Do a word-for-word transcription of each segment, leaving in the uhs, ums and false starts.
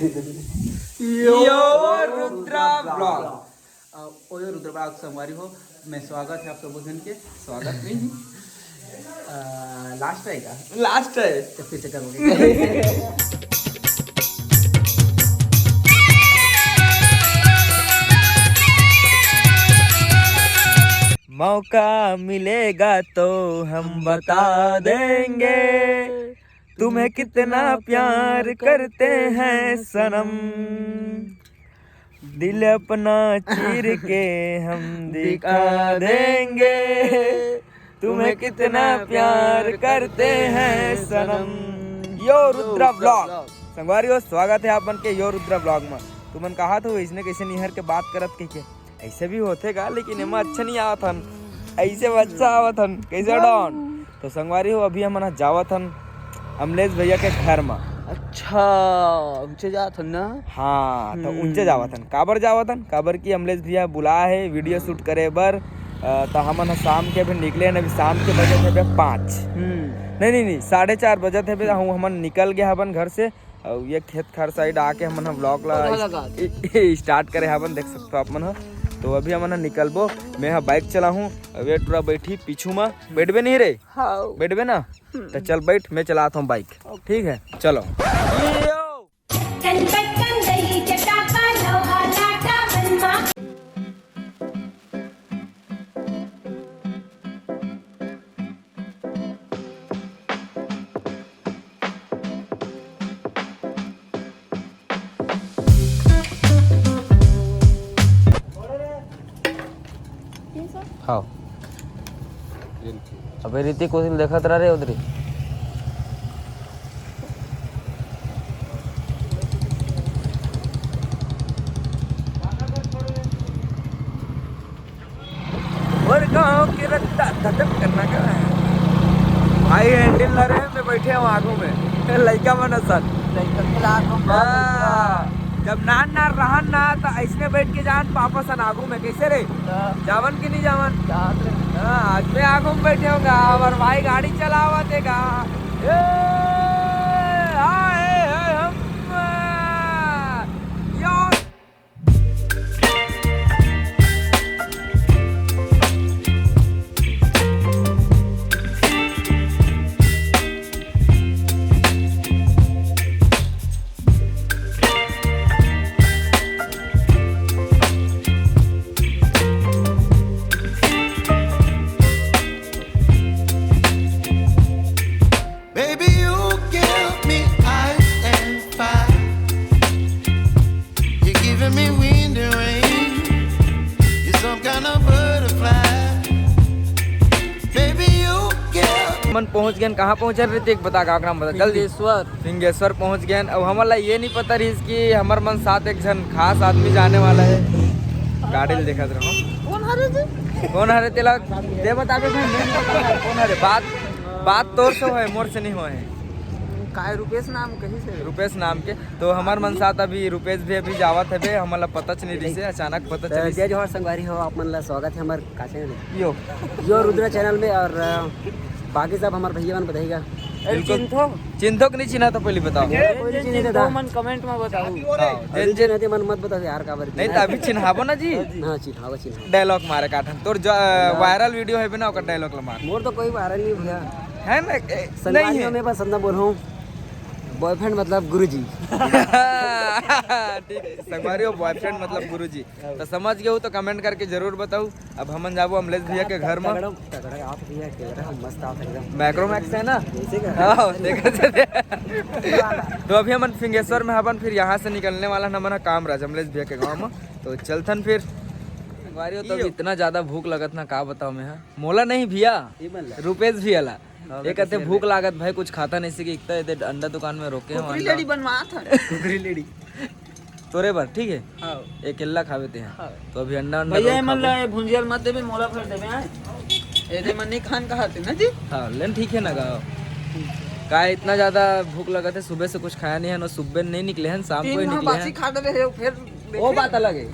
यो Rudra blog. अ, OYO Rudra blog संगवारी हो, मैं स्वागत है आप सबो जन के। स्वागत नहीं, अ, लास्ट है का? लास्ट है। तो फिर से करोगे। मौका मिलेगा तो हम बता देंगे तुम्हें कितना प्यार करते हैं सनम। दिल अपना चीर के हम दिखा देंगे तुम्हें कितना प्यार करते हैं सनम। यो रुद्रा ब्लॉग। संगवारी हो, स्वागत है आप मन के यो रुद्रा ब्लॉग में। तुमन कहा था इसने कैसे निहर के बात करत कह के? ऐसे भी होथे का, लेकिन एमा अच्छा नहीं आवत हन, ऐसे में अच्छा आवत हन। कैसे डॉन? तो संगवारी हो, अभी हमन ह जावत हन अमलेश भैया के घर म। अच्छा, ऊंचे जात हन ना? हाँ, तो हम्म। ऊंचे जावत हन। काबर जावत हन? काबर कि अमलेश भैया बुला है वीडियो शूट करे बर। अ, तो हमन ह शाम के अभी निकले हन, अभी शाम के बजत हे पाँच। हम्म। नहीं, नहीं, नहीं, साढ़े चार बजत हे, हम, हमन निकल गए हवन घर से। अउ ये खेत खार साइड आके हमन ह ब्लॉग ला पौधा लगा दे। स्टार्ट करे हवन, देख सकते हो आप मन ह। तो अभी हमन ह निकलबो, मैं ह बाइक चलाहूँ, अब ये टूरा बैठी पीछू म, बैठबे नहीं रे? हाँ। बैठबे ना? हम्म। तो चल बैठ, मैं चलाता हूँ बाइक। ओके। ठीक है, चलो। हाँ। अबे ऋतिक, उधर देखत रह रे, उधर। और गांव के रद्दा धधक करना का है। भाई हैंडल धरे हैं, मैं बैठे हूँ आगू में। लइका मन असन। लइका के लात हम हाँ, जब नान नान रहन ना, तो ऐसने बैठ के जान पापा सन आगू में। कैसे रे? हाँ। जावन कि नहीं जावन? जात रे। हाँ, आज मैं आगू में बैठे होगा, हमार भाई गाड़ी चलावत है का? ए, आए हैं हम। यो। Baby, you give me ice and fire. You're giving me wind and rain. You're some kind of butterfly. Baby, you give मन पहुंच गए, कहाँ पहुंचे रे ऋतिक? बता, का नाम बता जल्दी। सिंगेश्वर। सिंगेश्वर पहुंच गए। अब हमन ला ये नहीं पता रहीस कि हमर मन साथ एक झन खास आदमी जाने वाला है। गाड़ी ल देखत रहो। कौन हरे जी? कौन हरे तेला दे बताबे भाई, मैं नहीं पता कौन हरे। बात, बात तोर से होए, मोर से नहीं होए। काय रुपेश नाम कही से? रुपेश नाम के। तो हमर मन साथ अभी रुपेश भी अभी जावत हवे, हमन ला पता च नहीं रहिसे, अचानक पता तो चलिस। जय जोहार संगवारी हो, आप मन ला स्वागत है हमर का चैनल में? यो। यो रुद्रा चैनल में। और, अ, बाकी सब हमर भैया मन बताएगा। बिल्कुल। चिन्हथो? चिन्हथो कि नहीं चिन्हथो, पहले बताओ। अरे, कोई नहीं चिन्हथे चिन्हथो दा। मन कमेंट में बताओ। हाँ, अभी जेन, जेन चिन्हथे मन मत बताओ यार, काबर नहीं तो अभी चिन्हाबो ना जी। हाँ, चिन्हाबो, चिन्हाबो। डायलॉग मारे काठन। तोर जो, अ, डायलॉग। वायरल वीडियो है बिना ओकर डायलॉग ला मार। मोर तो कोई वायरल नहीं भैया। है ना? ए, संगवारी नहीं है। में बस इतना बोलूँ, बॉयफ्रेंड मतलब गुरुजी। ठीक है, संगवारी हो, बॉयफ्रेंड मतलब गुरुजी। तो समझ गए हो तो कमेंट करके जरूर बताओ। अब हमन जाबो अमलेश भैया के घर में। तगड़ा, तगड़ा आप भैया के रहा, मस्त आप एकदम। माइक्रोमैक्स है ना? जैसे का? हाँ, देखा से। तो अभी हमन फिंगेश्वर में हवन, फिर यहाँ से निकलने वाला हमन ह कामराज अमलेश भैया के गाँव में। तो चलथन फिर। संगवारी हो, तो अभी इतना ज्यादा भूख लगत ना, का बताओ मैं, हाँ? मोला नहीं भैया, ये मन ला। रुपेश भैया ला। हाँ, एक अते भूख लागत भाई, कुछ खाता नहीं से कि इतना इते अंडा दुकान में रोके हो, कुकरी अंडा। लेडी बनवा था। कुकरी लेडी। तोरे बर, ठीक है? हाँ। अकेला खावे ते हैं। हाँ। तो अभी अंडा, अंडा भैया, रोल ये मन खाबो। ला ये भुंजिया ल मत देबे, मोला भर देबे, हैं? ये दे मन नहीं खान कहा थे ना जी? हाँ, लेन ठीक है ना गाओ। का इतना ज्यादा भूख लगा थे, सुबह से कुछ खाया नहीं है ना, सुबह नहीं निकले हैं, शाम को ही तीन घाव निकले बासी हैं। खा डरे हो, फिर वो देखे? बात अलग है,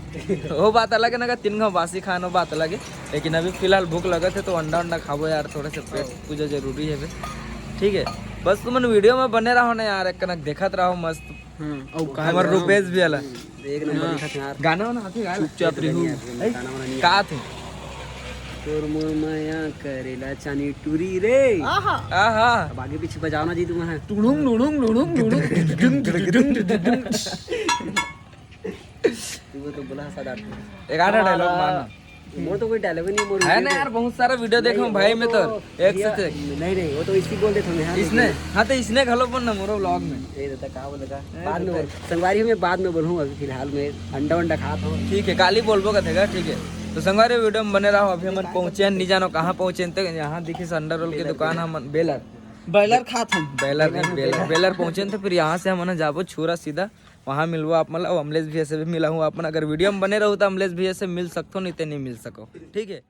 वो बात अलग है ना, का तीन घाव बासी खान, वो बात अलग है। लेकिन अभी फिलहाल भूख लगा थे तो अंडा, अंडा खाबो यार, थोड़ा सा पेट पूजा जरूरी है बे। ठीक है, बस तुमन वीडियो में बने रहो ना यार, एक कनक देखत रहो मस्त। हाँ, अउ का हमर रूपेश भी आला। एक नंबर हाँ। दिखत हे यार। गाना वाना आथे गा। चुपचाप रहू। गाना वाना नहीं का आथे? तोर मोर माया करेला चानी टूरी रे। आहा। अब आगे पीछे बजाओ ना जी तुम, हाँ। टुडुंग, टुडुंग, टुडुंग, टुडुंग। तू वो तो बोला सादा। एक आधा डायलॉग मारना। मोर तो कोई डायलॉग नहीं, मोर है ना यार, बहुत सारा वीडियो देखो भाई मैं तो। एक से एक। नहीं, नहीं, वो तो इसकी बोल देता हूँ यार। इसने? हाँ, तो इसने घलो बोलना मोरो व्लॉग में। ये देता, का बोलेगा? बाद में बोल। संगवारी, मैं बाद में बोलूँ, अभी फिलहाल मैं अंडा वंडा खात हूँ। ठीक है, काली बोलबो कथेगा, ठीक है। तो संगवारी, वीडियो में बने रहो। अभी हमन पहुँचे हैं, नहीं जानो कहाँ पहुँचे हैं, तो यहाँ दिखिस अंडा रोल के दुकान, हमन बेलर। बेलर खात हन। बेलर नहीं, बेलर, बेलर पहुँचे हैं, तो फिर यहाँ से हमन जाबो छुरा सीधा वहाँ मिलबो आप मन ला। अउ अमलेश भैया से भी मिलाहूँ आप मन। अगर वीडियो में बने रहू तो अमलेश भैया से मिल सकथो, नहीं तो नहीं मिल सको, ठीक है।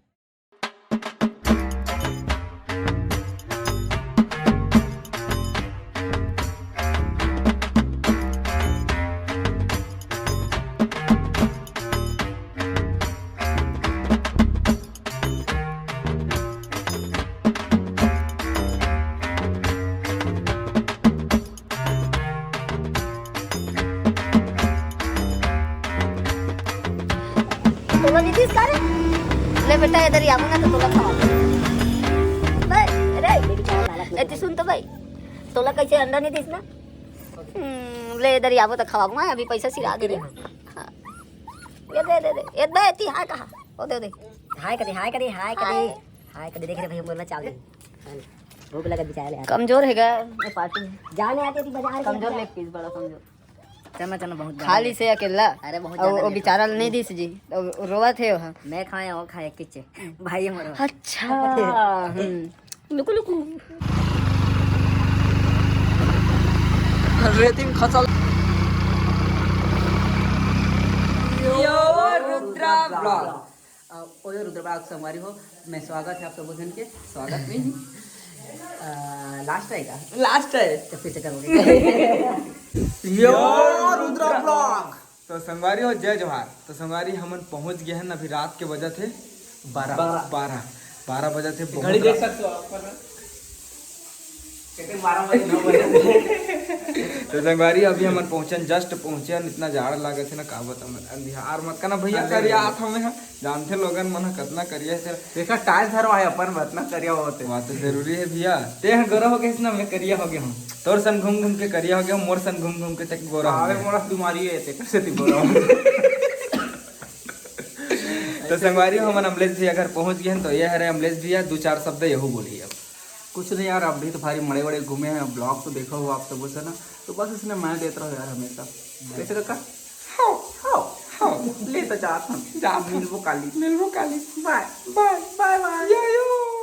तोला नहीं दिस का रे? ले बेटा, इधर ही आबो ना तो तोला खवा। बे, रे, ए, तू सुन तो भाई, तोला कैसे अंडा नहीं दिस ना? हम्म, ले इधर ही आबो तो खवाबो, मैं अभी पैसा सिरा दे रे। हाँ। ये दे, दे, दे। ये दे, ती हाय कहा? ओ दे, दे। हाय करी, हाय करी, हाय करी। हाय। हाय करी, देख रे भैया, बोलना चालू। भूख लगा बेचारे यार। कमजोर है गा, ये पार्टी। जाने आते थी बाजार के कमजोर अंदर। लेग पीस, बड़ा कमजोर। चना, चना बहुत ज्यादा खाली है। से अकेला। अरे, बहुत और ज्यादा वो है। बेचारा नहीं दिस जी, और रोवत है वहाँ। मैं खाए, वो खाए, किचे। भाई हमारा। अच्छा। हम्म। लुकु, लुकु। रेतिम खसल। यो रुद्रा ब्लॉग। अ, ओयो रुद्रबाग संगवारी हो, मैं स्वागत है आप सबो जन के, स्वागत नहीं। अ, लास्ट है का? लास्ट है। तो फिर से करोगे। यो रुद्रा ब्लॉग। तो संगवारी हो, जय जोहार। तो संगवारी, हमन पहुंच गए हैं अभी रात के बजत हे बारह। बारह। बारह, बारह बजत हे, बहुत घड़ी देख सकते हो आप, पर कहते बारह बजे, नौ बजे। तो संगवारी, अभी हमन पहुंचन, जस्ट पहुंचन, इतना जाड़ लागत हे ना, का बताऊं मैं। अंधियार मत करना भैया, हाँ, करिया ले, ले। आत हमें, हाँ। जानथे लोगन मन ह कतना करिया हे तेला। देखा, टाइल्स धरवा हे अपन, अतना करिया होत हे। बात तो जरूरी है भैया। ते ह गोरा हो गइस ना, मैं करिया हो गया हूँ। तोर सन घूम घूम के करिया हो गया हूँ, मोर सन घूम घूम के ते गोरा हो अबे गया। मोर बीमारी है, ते कैसे ती गोरा हो? तो संगवारी हो, हमन अमलेश भैया घर पहुंच गए हैं। तो ये हरे अमलेश भैया, दो चार शब्द यहू बोली अब। कुछ नहीं यार, अभी तो भारी मड़े वड़े घूमे हैं, ब्लॉग तो देखा हो आप सबो से ना, तो बस इसने मैं देत रहो यार हमेशा। कैसे काका? हाँ, हाँ, हाँ। ले तो जात हम। जात हम। मिलबो काली। मिलबो काली। बाय। बाय, बाय, बाय। यो, यो।